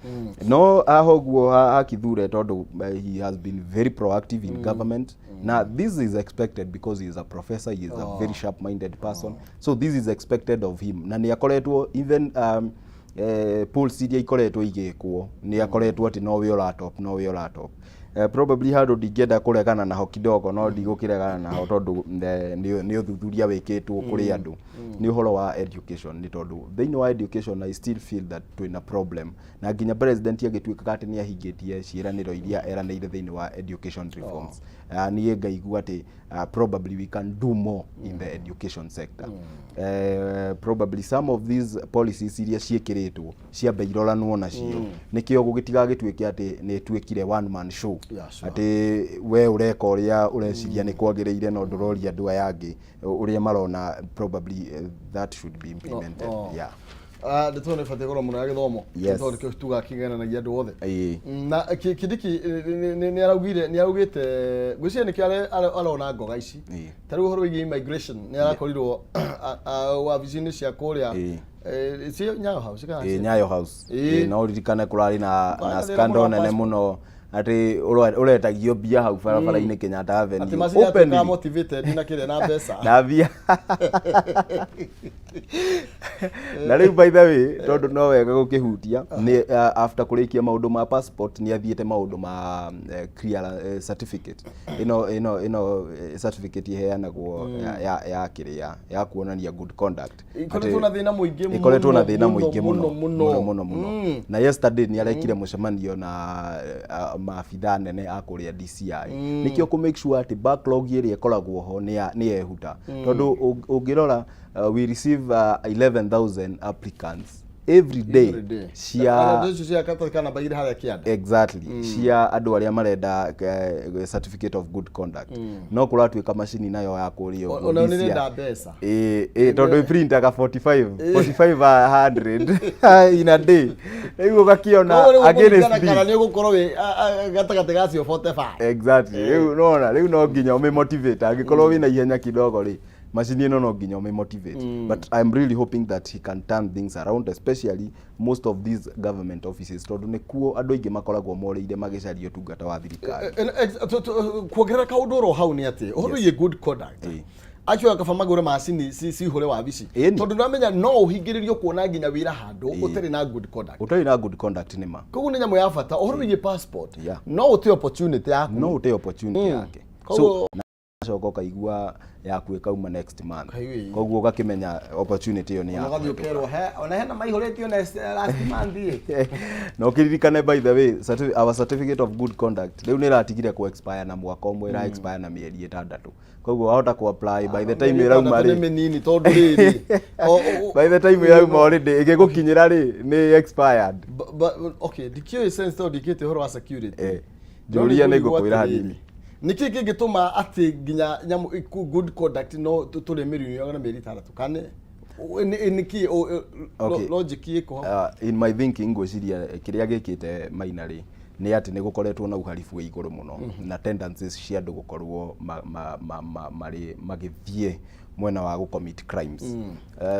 No aho ũguo ha Kithure, tondũ he has been very proactive in government, na this is expected because he is a professor, he is a very sharp minded person, so this is expected of him. Na nĩ akoretwo even polls iria ikoretwo igĩkwo, nĩ akoretwo atĩ nowe ũratop, nowe ũratop. Probably handũ ndingĩenda kũregana naho kidogo, no ndigũkĩregana naho tondũ nĩ ũthuthuria wĩkĩtwo kũrĩ andũ, nĩ ũhoro wa education. Nĩ tondũ thĩinĩ wa education I still feel that twĩna problem, na nginya president agĩtuĩkaga atĩ nĩ ahingĩtie ciĩranĩro iria eranĩire thĩinĩ wa education reforms, niĩ ngaigua atĩ probably we can do more in the education sector. Probably some of these policies iria ciĩkĩrĩtwo ciambe iroranwo nacio, nĩkĩo gũgĩtigagĩtuĩke atĩ nĩ ĩtuĩkire one man show, atĩ we ũreka ũrĩa ũreciria nĩ kwagĩrĩire no ndũroria andũ aya angĩ ũrĩa marona probably that should be implemented. Yeah. Ah, ndeto nĩ batiĩ goro mũno ya gĩthomo, tondũ nĩkĩo tugaga kĩgenanagia andũ othe. Na Kindiki nĩ araugire, nĩ araugĩte, ngwĩciria nĩkĩo arona ngoga ici. Ta rĩu ũhoro wĩgiĩ immigration, nĩ arakorirwo wabici-inĩ cia kũrĩa cio Nyayo House kana Nyayo House. No ũririkane kũrarĩ na Kwarĩ scandal mũno nene passport. Mũno atĩ ũretagio mbia hau barabara-inĩ Kenyatta Atĩ Avenue macini atuĩkaga openly. Motivated na kĩrĩa na mbeca. Na mbia. Na rĩu, by the way, tondũ no wega gũkĩhutia, nĩ after kũrĩkia maũndũ ma passport, nĩ athiĩte maũndũ ma clear certificate ĩno certificate iheanagwo ya kĩrĩa ya kuonania good conduct. Ikoretwo na thĩna mũingĩ. Ikoretwo na Mũno, thĩna mũno, mũingĩ mũno. Mũno. Mũno mũno mũno. Na yesterday nĩ arekire mũcemanio na maabithaa nene a kũrĩa DCI, nĩkĩo kũ make sure atĩ backlog ĩrĩa ĩkoragwo ho nĩ yehuta, tondũ ũngĩrora we receive 11,000 applicants every day. Every day. Cia Andũ icio cia gatagatĩ namba igĩrĩ harĩa kĩanda. Exactly, cia andũ arĩa marenda certificate of good conduct, no kũratuĩka macini nayo ya kũrĩa ũguo Onayo nĩ DCI. ĩrenda mbeca. Ĩ tondũ iprintaga 45 4500 in a day, rĩu ũgakĩona Koguo rĩu against ũkũringana kana this. nĩ ũgũkorwo wĩ gatagatĩ ga cio 45. Exactly. Rĩu nona rĩu no nginya ũmĩmotivate. Angĩkorwo wĩna ihenya kidogo rĩ, macini ĩno no nginya ũmĩmotivate. But I'm really hoping that he can turn things around, especially most of these government offices, tondũ nĩkuo andũ aingĩ makoragwo morĩire magĩcaria ũtungata wa thirikari. Kuongerera kaũndũ oro hau nĩ atĩ ũhoro wĩgiĩ good conduct, acio kaba magũre macini cihũre wabici, tondũ ndamenya no ũhingĩrĩrio kuona nginya wĩra handũ ũtarĩ na good conduct. Ũtarĩ na good conduct, nĩ ma. Koguo nĩ nyamũ ya bata ũhoro wĩgiĩ passport. No ũte opportunity yaku. No ũte opportunity yake. Koguo So acoka ũkaigua yaku ĩkauma next month. Kaigua. Koguo ũgakĩmenya opportunity ĩyo nĩ Ona ũgathiĩ yaku. ũkerwo he ona hena maihũrĩtio next last month ĩ. Na ũkĩririkane, by the way, our certificate of good conduct rĩu nĩ ĩratigire ku expire na mwaka ũmwe, ĩra expire na mĩeri 6. Koguo wahota ku apply, by the time ĩrauma Mĩeri 6 nĩ rĩ, mĩnini tondũ rĩrĩ by the time ĩrauma already ĩgĩgũkinyĩra rĩ, nĩ expired. Okay, ndikĩũĩ sense tondũ ndikĩte ũhoro wa security. Njũria No nĩ nĩngũigua ngũkwĩra atĩrĩrĩ, hanini. Nĩkĩ kĩngĩtũma atĩ nginya nyamũ good conduct no tũrĩmĩrĩo na mĩeri 6 kana nĩkĩ logic ĩkũ hau? In my thinking, ngwĩciria kĩrĩa gĩkĩte Maina rĩ, nĩ atĩ nĩ gũkoretwo na uharibu wĩ igũrũ mũno na tendencies cia andũ gũkorwo marĩ magĩthiĩ mwena wa gũ-commit crimes.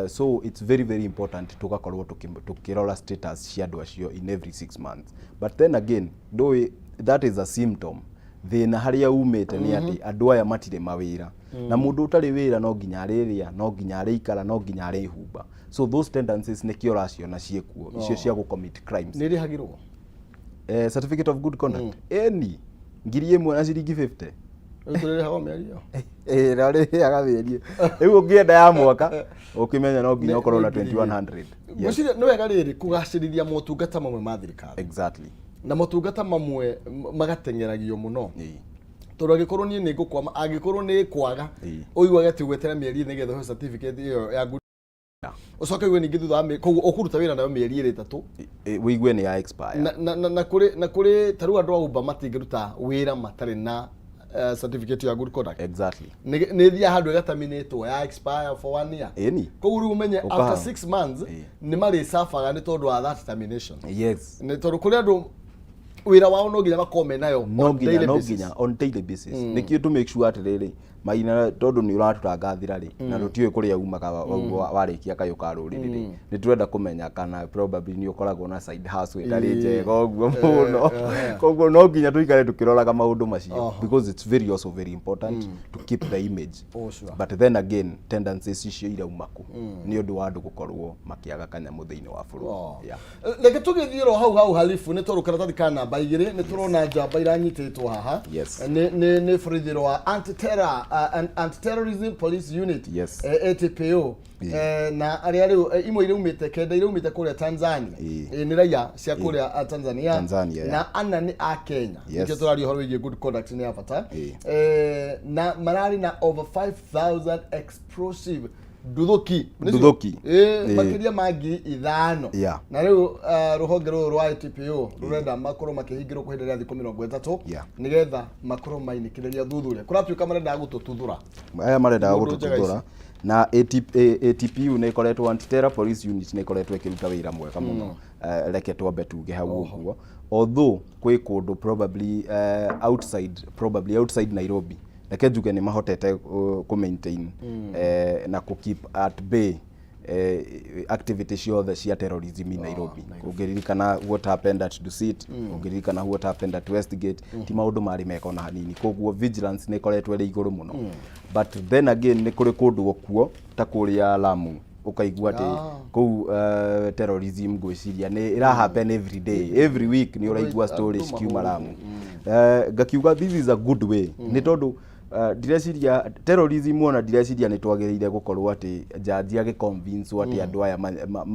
So it's very very important tũgakorwo tũkĩrora status cia andũ acio in every 6 months. But then again, ndũĩ that is a symptom. Thĩna harĩa umĩte nĩ atĩ andũ aya matirĩ mawĩra, na mũndũ ũtarĩ wĩra no nginya arĩrĩa, no nginya arĩikara, no nginya arĩhumba. So those tendencies nĩkĩo ũraciona ciĩkuo icio cia gũ commit crimes. Nĩ ĩrĩhagĩrwo? Certificate of good conduct, ĩni, 1,000 na ciringi 50. Rĩu tũrĩrĩhagwo mĩeri ĩyo? Ĩĩ, na ũrĩrĩhaga mĩeri. Rĩu ũngĩenda ya mwaka, ũkĩmenya no nginya ũkorwo na 2100. Yes. Ngwĩciria nĩ wega rĩrĩ kũgacĩrithia motungata mamwe ma thirikari na motungata mamwe magateng'eragio mũno, tondũ angĩkorwo niĩ nĩ ngũkwama, angĩkorwo nĩ kwaga, ũiguage atĩ ũgweterera mĩeri nĩgetha ũheo certificate ĩyo ya good, ũcoke uge ningĩ thutha wa koguo ũkũruta wĩra nayo mĩeri ĩrĩ ĩtatũ. Wĩigue nĩ ya expire. Na kũrĩ ta rĩu andũ a Uber matingĩruta wĩra matarĩ na certificate ya good conduct. Nĩ ĩthiaga handũ ĩgataminĩtwo ya expire for one year. Koguo rĩu ũmenye after 6 months nĩ marĩcabaga nĩ tondũ wa that termination, nĩ tondũ kũrĩ andũ wĩra wao no nginya makorwo menayo no on nginya daily no basis. Nginya on daily basis. Nĩkĩo to make sure atĩrĩrĩ, Maina, tondũ nĩ ũratũtangathĩra rĩ, na tũtiũĩ kũrĩa umaga warĩkia kayũ ka rũrĩrĩ rĩ, nĩ tũrenda kũmenya kana probably nĩ ũkoragwo na side hustle ĩtarĩ njega ũguo mũno. Koguo no nginya tũikare tũkĩroraga maũndũ macio because it's very also very important to keep the image. Oh, sure. But then again, tendencies icio irauma kũ? Nĩ ũndũ wa andũ gũkorwo makĩaga kanyamũ thĩinĩ wa bũrũri. Yeah. Reke tũgĩthiĩ ro hau hau halifu, nĩ tondũ karatathi ka namba 2 nĩ tũrona njamba iranyitĩtwo haha. Nĩ borithi rwa anti-terrorism police unit, ATPO. Na arĩa rĩu imwe iraumĩte, kenda iraumĩte kũrĩa Tanzania. Nĩ raia cia kũrĩa Tanzania. Tanzania, yeah. Na ana nĩ a Kenya. Nĩkĩo tũraria ũhoro wĩgiĩ good conduct, nĩ ya bata. Na mararĩ na over 5000 explosive nduthũki. Nĩcio? Nduthũki. Makĩria ma 5,000. Na rĩu rũhonge rũrũ rwa ATPO rũrenda makorwo makĩhingĩrwo kwa ihinda rĩa thikũ 30 nĩgetha makorwo mainĩkĩrĩria thuthuria. Kũratuĩka marendaga gũtũtuthũra. Aya marendaga Mũndũ njega. Gũtũtuthũra. Na ATPU nĩ ĩkoretwo, anti-terror police unit nĩ ĩkoretwo ĩkĩruta wĩra mwega mũno. Reke twambe tuge hau ũguo, although kwĩ kũndũ probably outside, probably outside Nairobi, reke njuge nĩ mahotete kũ maintain na kũ keep at bay activity ciothe cia terrorism in Nairobi. Ũngĩririkana what happened at Dusit, ũngĩririkana what happened at Westgate, ti maũndũ marĩ mega ona hanini. Koguo vigilance nĩ ĩkoretwo ĩrĩ igũrũ mũno. But then again, nĩ kũrĩ kũndũ okuo ta kũrĩa Lamu, ũkaigua atĩ kũu terrorism ngwĩciria nĩ ĩra happen every day, every week nĩ ũraigua stories cikiuma Lamu. Ngakiuga this is a good way, nĩ tondũ ndireciria terrorism, ona ndireciria nĩ twagĩrĩire gũkorwo atĩ jaji agĩconvince atĩ andũ aya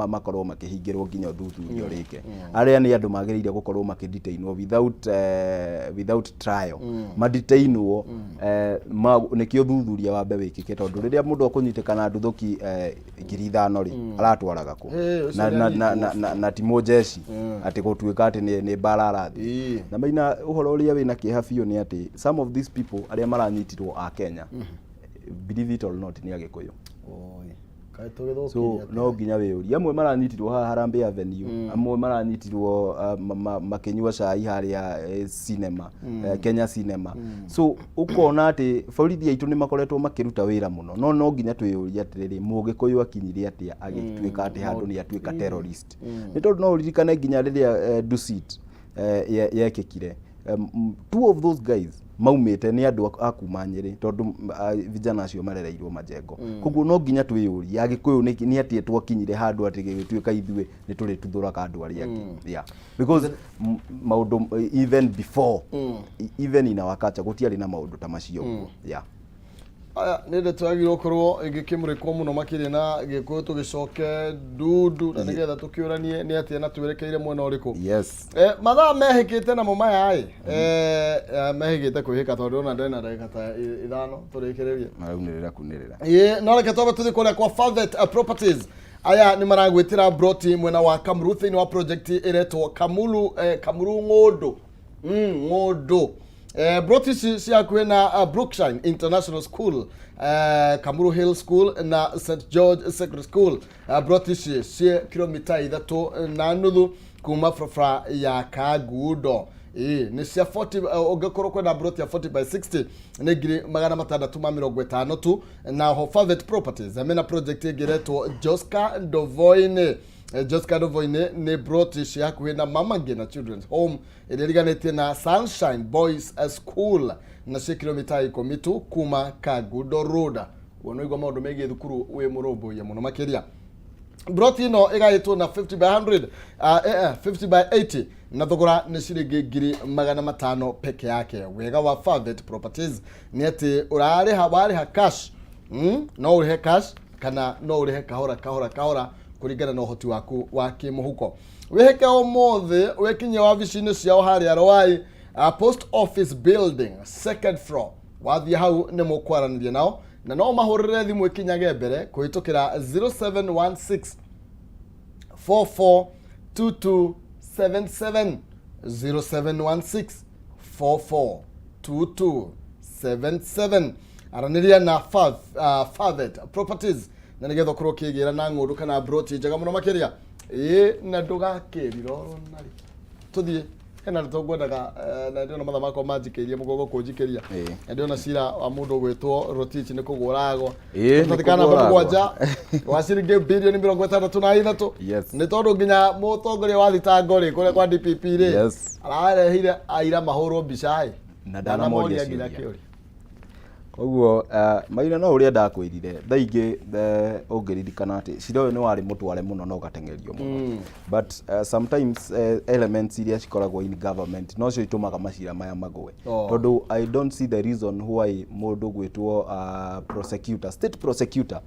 makorwo makĩhingĩrwo nginya ũthuthuria ũrĩke. Arĩa nĩ andũ magĩrĩire gũkorwo makĩdetainwo without trial, madetainwo nĩkĩo ũthuthuria wambe wĩkĩke, tondũ rĩrĩa mũndũ akũnyitĩkana nduthũki 5,000 rĩ, aratwaraga kũ? Ũcio Na, na ti mũjeshi atĩ gũtuĩka atĩ nĩ mbara arathiĩ. Na Maina, ũhoro ũrĩa wĩna kĩeha biũ nĩ atĩ some of these people arĩa maranyitirwo a Kenya, believe it or not, nĩ Agĩkũyũ. Oi, kaĩ tũgĩthũkirie So atĩa? no nginya wĩyũrie, amwe maranyitirwo haha Harambee Avenue, amwe maranyitirwo makĩnyua cai harĩa cinema, Kenya Cinema. So ũkona atĩ borithi aitũ nĩ makoretwo makĩruta wĩra mũno, no no nginya twĩyũrie atĩrĩrĩ, Mũgĩkũyũ akinyire atĩa agĩtuĩka atĩ handũ nĩ atuĩka terrorist? Nĩ tondũ no ũririkane nginya rĩrĩa Dusit yekĩkire, two of those guys maumĩte nĩ andũ a kuma Nyĩrĩ, tondũ vijana acio marereirwo majengo. Koguo no nginya twĩyũrie, Agĩkũyũ nĩ atĩa twakinyire handũ atĩ gĩgĩtuĩka ithuĩ nĩ tũrĩtuthũraga andũ arĩa angĩ? Yeah, because maũndũ even before, even in our culture, gũtiarĩ na maũndũ ta macio ũguo, yeah. Aya nĩ ndeto yagĩrĩirwo gũkorwo ĩgĩkĩmũrĩkwo mũno makĩria na Gĩkũyũ, tũgĩcoke ndundu na nĩgetha tũkĩũranie nĩ atĩa na twerekeire mwena ũrĩkũ. Mathaa mehĩkĩte namo maya ĩ, mehĩkĩte kwĩhĩka, tondũ ndĩrona ndena ndagĩka ta 5 tũrĩkĩrĩrie. Maraunĩrĩra kunĩrĩra. Ĩĩ, no reke twambe tũthiĩ kũrĩa kwa Favet Properties. Aya nĩ maragwĩtĩra broti mwena wa Kamuru thĩinĩ wa project ĩretwo Kamulu, Kamuru Ng'ũndũ, Ng'ũndũ. Broti ici ci hakuhĩ na Brookshine International School, Kamuru Hill School na St George Secondary School. Broti ici ciĩ kilomita 3.5 kuma barabara ya Kangundo. Ĩĩ, nĩ cia 40. Ũngĩkorwo kwenda broti ya 40 by 60 nĩ 650,000 tu. Na ho Favet Properties mena project ĩngĩ ĩretwo Joska Ndovoini. Jessica Ndovo-inĩ nĩ broti cia hakuhĩ na Mama Ngina Children's Home ĩrĩa ĩriganĩtie na Sunshine Boys School na ciĩ kilomita 10 tu kuma Kangundo Road. Wona igua maũndũ megiĩ thukuru wĩ mũrũmbũiye mũno makĩria. Broti ĩno ĩgaĩtwo na 50 by 100, 50 by 80 na thogora nĩ ciringi 500,000 peke yake. Wega wa Favit Properties nĩ atĩ ũrarĩha warĩha cash, no ũrĩhe cash kana no ũrĩhe kahora kahora kahora kũringana na ũhoti waku wa kĩmũhuko. Wĩhĩke ũmũthĩ wĩkinyie wabici-inĩ ciao harĩa Rwai, Post Office Building, second floor. Wathiĩ hau nĩ mũkwaranĩria nao na no mahũrĩre thimũ ĩkinyage mbere kũhĩtũkĩra 0716 442277, 0716 442277. Aranĩria na Favet Properties na nĩgetha ũkorwo ũkĩgĩra na ng'ũndũ kana broti njega mũno makĩria. Ĩĩ, na ndũgakĩrira oro narĩ. Tũthiĩ hena ndeto ngwendaga, na ndĩrona mathaa makwa manjikĩirie mũgongo kũnjikĩria. Na ndĩrona cira wa mũndũ ũgwĩtwo Rotich nĩ kũgũragwo. Ĩĩ, nĩ Karatathi namba kũgũragwo. 7 wa ciringi birioni 63. Nĩ tondũ nginya mũtongoria wa thitango rĩ kũrĩa kwa DPP rĩ arareheire aira mahũrwo mbica ĩ Na ndanamoria ndanamoria nginya ciũria. kĩũria. Koguo Maina, no ũrĩa ndakwĩrire thaa ingĩ, ũngĩririkana atĩ cira ũyũ nĩ warĩ mũtware mũno na ũgateng'erio mũno, but sometimes elements iria cikoragwo in government nocio itũmaga macira maya magũe. Tondũ I don't see the reason why mũndũ gwĩtwo prosecutor, state prosecutor,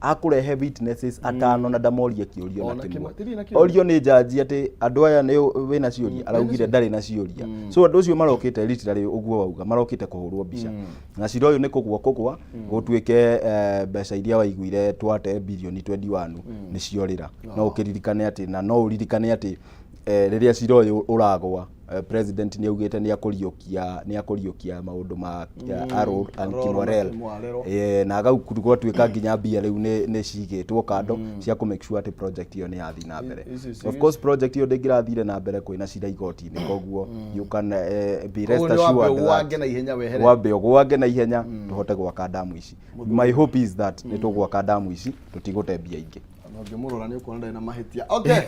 akũrehe witnesses atano na ndamorie kĩũria Ona na kĩmwe. kĩmwe. Tirĩ na kĩũria. Orio nĩ jaji atĩ andũ aya nĩ wĩna ciũria, araugire ndarĩ na ciũria. So andũ acio marokĩte literally ũguo wauga marokĩte kũhũrwo mbica, na cira ũyũ nĩ kũgwa gũtuĩke mbeca iria waiguire twate birioni 21 nĩ ciorĩra. No ũkĩririkane atĩ na no ũririkane atĩ rĩrĩa cira ũyũ ũragwa, president nĩ augĩte nĩ akũriũkia maũndũ ma Arror and Arror na Kimwarer. Kimwarero. Na gau gwatuĩka nginya mbia rĩu nĩ cigĩtwo kando cia kũ make sure atĩ project ĩyo nĩ yathiĩ na mbere. Of course project ĩyo ndĩngĩrathire na mbere kwĩna cira igoti-inĩ, koguo you can be rest Koguo nĩ wambe assured that ũgwange na ihenya wehere. Wambe ũgwange na ihenya tũhote gwaka damu ici. My hope is that nĩ tũgwaka damu ici, tũtigũte mbia ingĩ. Na ũngĩmũrora nĩ ũkuona ndarĩ na mahĩtia. Okay,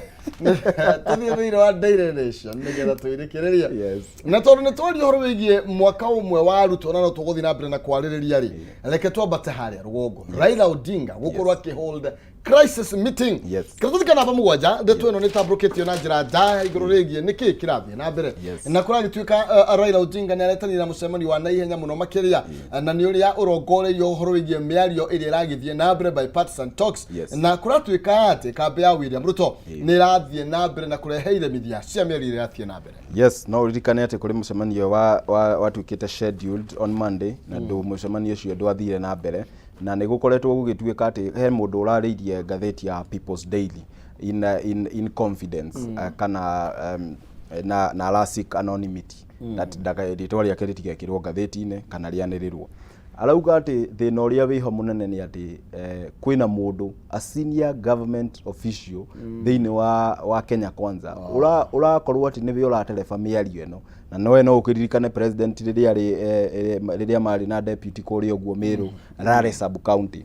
tũthiĩ thĩinĩ wa Daily Nation nĩgetha twĩrĩkĩrĩrie. Na tondũ nĩ twaria ũhoro wĩgiĩ mwaka ũmwe wa arutwo na no tũgũthiĩ na mbere na kwarĩrĩria rĩ, reke twambate harĩa rũgongo, Raila Odinga gũkorwo akĩhold crisis meeting. Karatathi ka namba 7, ndeto ĩno nĩ tambũrũkĩtio na njĩra ndaya igũrũ rĩgiĩ nĩkĩ kĩrathiĩ na mbere. Na kũragĩtuĩka Raila Odinga nĩ aretanire na mũcemanio wa naihenya mũno makĩria, na nĩ ũrĩa ũrongoreirio ũhoro wĩgiĩ mĩario ĩrĩa ĩragĩthiĩ na mbere, bipartisan talks. Na kũratuĩka atĩ kambĩ ya William Ruto nĩ ĩrathiĩ na mbere na kũrehe iremithia cia mĩario ĩrĩa ĩrathiĩ na mbere. Yes, no ũririkane atĩ kũrĩ mũcemanio wa watuĩkĩte scheduled on Monday na ndũ mũcemanio ũcio ndwathire na mbere, na nĩ gũkoretwo gũgĩtuĩka atĩ he mũndũ ũrarĩirie ngathĩti ya People's Daily in confidence, kana na ara seek anonymity that rĩtwa rĩake rĩtigekĩrwo ngathĩti-inĩ kana rĩanĩrĩrwo. Arauga atĩ thĩna ũrĩa wĩho mũnene nĩ atĩ kwĩna mũndũ, a senior government official thĩinĩ wa Kenya Kwanza, ũrakorwo atĩ nĩwe ũratereba mĩario ĩno. Na nowe no ũkĩririkane president rĩrĩa arĩ rĩrĩa marĩ na deputy kũrĩa ũguo Meru Rare sub county,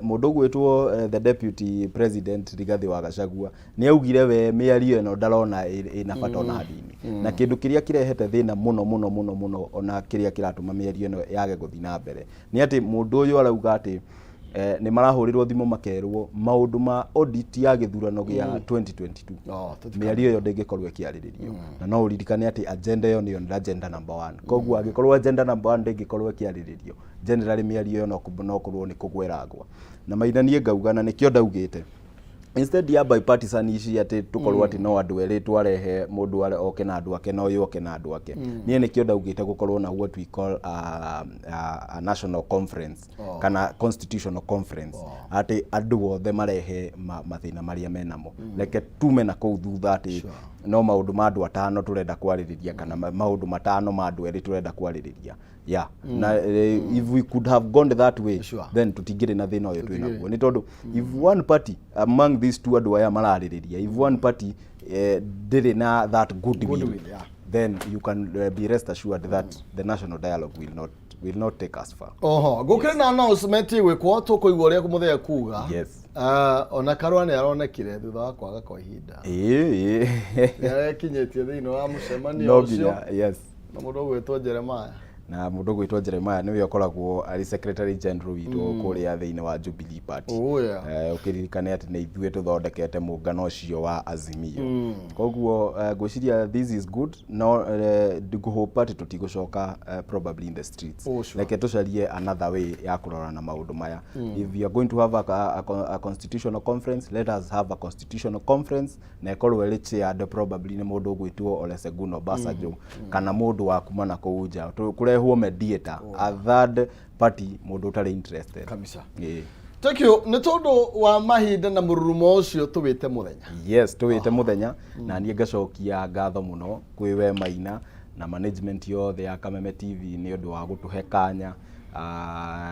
mũndũ ũgwĩtwo the deputy president Rigathĩ wa Gachagua nĩ augire we mĩario ĩno ndarona ĩna bata ona hanini. Na kĩndũ kĩrĩa kĩrehete thĩna mũno mũno mũno mũno, ona kĩrĩa kĩratũma mĩario ĩno yage gũthiĩ na mbere, nĩ atĩ mũndũ ũyũ arauga atĩ nĩ marahũrĩrwo thimũ makerwo maũndũ ma audit ya gĩthurano gĩa 2022 Oh, mĩario ĩyo ndĩngĩkorwo ĩkĩarĩrĩrio. Na no ũririkane atĩ agenda ĩyo nĩyo agenda number one. Koguo angĩkorwo agenda number one ndĩngĩkorwo ĩkĩarĩrĩrio, generally mĩario ĩyo no kũrwo nĩ kũgweragwa. Na Maina, niĩ ngauga, na nĩkĩo ndaugĩte instead ya bipartisan ici atĩ tũkorwo atĩ no andũ erĩ twarehe, mũndũ oke na andũ ake na ũyũ oke na andũ ake, niĩ nĩkĩo ndaugĩte gũkorwo na what we call a national conference kana constitutional conference, atĩ andũ othe marehe mathĩna marĩa menamo. Reke tume na kũu thutha atĩ no maũndũ ma andũ atano tũrenda kwarĩrĩria kana maũndũ matano ma andũ erĩ tũrenda kwarĩrĩria. Yeah, na if we could have gone that way, then tutingĩrĩ na thĩna ũyũ twĩ naguo, nĩ tondũ if one party among these two, andũ aya mararĩrĩria, if one party ndĩrĩ na that goodwill, Goodwill, yeah. then you can be rest assured that the national dialogue will not take us far. Oho gũkĩrĩ na announcement ĩgwĩkwo, tũkũigua ũrĩa mũthee kuga. Ah, ona Karua nĩ aronekire thutha wa kwaga kwa ihinda. Ĩĩ. Nĩ arekinyĩtie thĩinĩ wa mũcemanio No ũcio nginya, yes. Na mũndũ ũgwĩtwo Jeremiah. Na mũndũ ũgwĩtwo Jeremiah nĩwe ũkoragwo arĩ secretary general witũ kũrĩa thĩinĩ wa Jubilee Party. Oh, yeah. Ũkĩririkane atĩ nĩ ithuĩ tũthondekete mũngano ũcio wa Azimio. Koguo ngwĩciria this is good, no ngũhope atĩ tũtigũcoka probably in the streets. Oh, sure. Reke tũcarie another way ya kũrora na maũndũ maya. If we are going to have a constitutional conference, let us have a constitutional conference na ĩkorwo ĩrĩ chaired probably nĩ mũndũ ũgwĩtwo Olusegun Obasanjo kana mũndũ wa kuma na kũu nja. Kũrehwo mediator, a third party, mũndũ ũtarĩ interested. Kabisa. Ĩĩ. Thank you. Nĩ tondũ wa mahinda na mũrurumo ũcio, tũwĩte mũthenya. Yes, tũwĩte mũthenya, na niĩ ngacokia ngatho mũno kwĩ we Maina na management yothe ya Kameme TV nĩ ũndũ wa gũtũhe kanya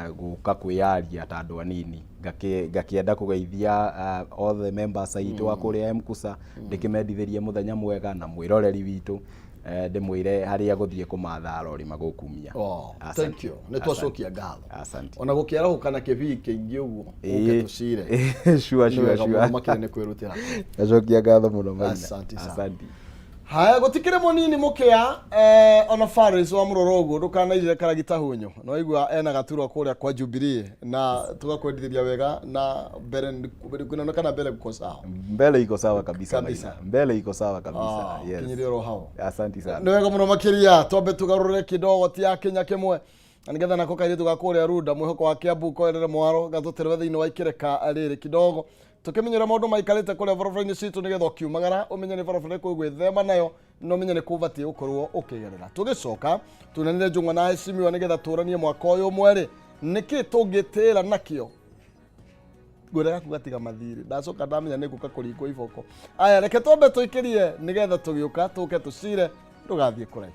gũka kwĩyaria ta andũ anini. Ngakĩenda kũgeithia all the members aitũ a kũrĩa MKUSA, ndĩkĩmendithĩrie mũthenya mwega, na mwĩroreri witũ ndĩmwĩre harĩa gũthiĩ kũmatha arori magũkumia. Oh, Asante. thank you. Nĩ twacokia ngatho. Asante. Ona gũkĩarahũka na kĩbii kĩingĩ ũguo, ũke tũcire. Sure. Nĩ Sure. wega Sure. mũno makĩria nĩ kwĩrutĩra. Ngacokia ngatho mũno, Maina. Asante sana. Asante. Haya, gũtikĩrĩ mũnini mũkĩa ona Faris wa mũroro ũguo, ndũkanairire karagita hunyo. Nĩwaigua ena gaturwa kũrĩa kwa Jubilee na tũgakwendithĩria wega na mbere kunaonekana mbele kuko sawa. Mbele iko sawa kabisa. Kabisa. Maina. Mbele iko sawa kabisa. Ah, Yes. kinyĩrie oro hau. Asante sana. Nĩ wega mũno makĩria. Twambe tũgarũrĩre kidogo ti ya Kenya kĩmwe na nĩgetha nako kairĩtu ga kũrĩa Runda, mwĩhoko wa Kiambu, koerere mwaro gatũterwe thĩinĩ wa ikĩreka rĩrĩ kidogo, tũkĩmenyera maũndũ maikarĩte kũrĩa barabara-inĩ citũ, nĩgetha ũkiumagara ũmenye nĩ barabara ĩrĩkũ ũgwĩthema nayo na ũmenye nĩ kũ ũbatiĩ gũkorwo ũkĩgerera. Tũgĩcoka tunanire njũng'wa na heshimiwa nĩgetha tũranie mwaka ũyũ ũmwe rĩ, nĩkĩ tũngĩtĩra nakĩo. Ngwĩra gaku gatiga mathirĩ, ndacoka ndamenya nĩ ngũka kũringwo iboko. Aya, reke twambe tũikĩrie nĩgetha tũgĩũka tũke tũcire. Ndũgathiĩ kũraihu.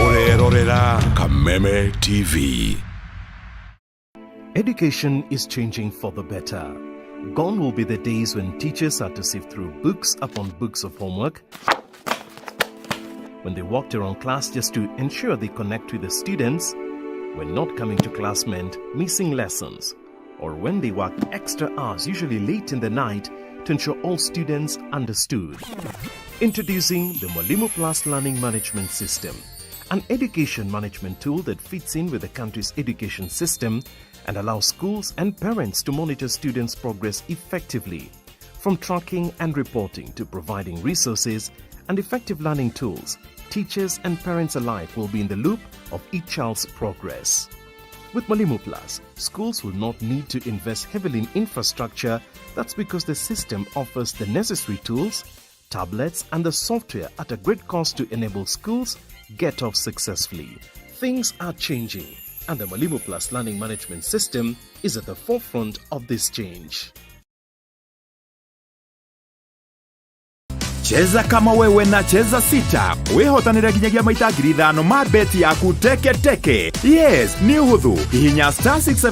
Ũrerorera Kameme TV. Education is changing for the better. Gone will be the days when teachers had to sift through books upon books of homework, when they walked around class just to ensure they connect with the students, when not coming to class meant missing lessons, or when they worked extra hours, usually late in the night, to ensure all students understood. Introducing the Mwalimu Plus Learning Management System, an education management tool that fits in with the country's education system and allows schools and parents to monitor students' progress effectively. From tracking and reporting to providing resources and effective learning tools, teachers and parents alike will be in the loop of each child's progress. With Mwalimu Plus, schools will not need to invest heavily in infrastructure. That's because the system offers the necessary tools, tablets, and the software at a great cost to enable schools get off successfully. Things are changing, and the Mwalimu Plus Learning Management System is at the forefront of this change. Cheza kama wewe na Cheza Sita, wĩhotanĩre nginyagia maita 5,000 ma beti yaku teke teke. Yes, nĩ ũhũthũ. Hihinya *6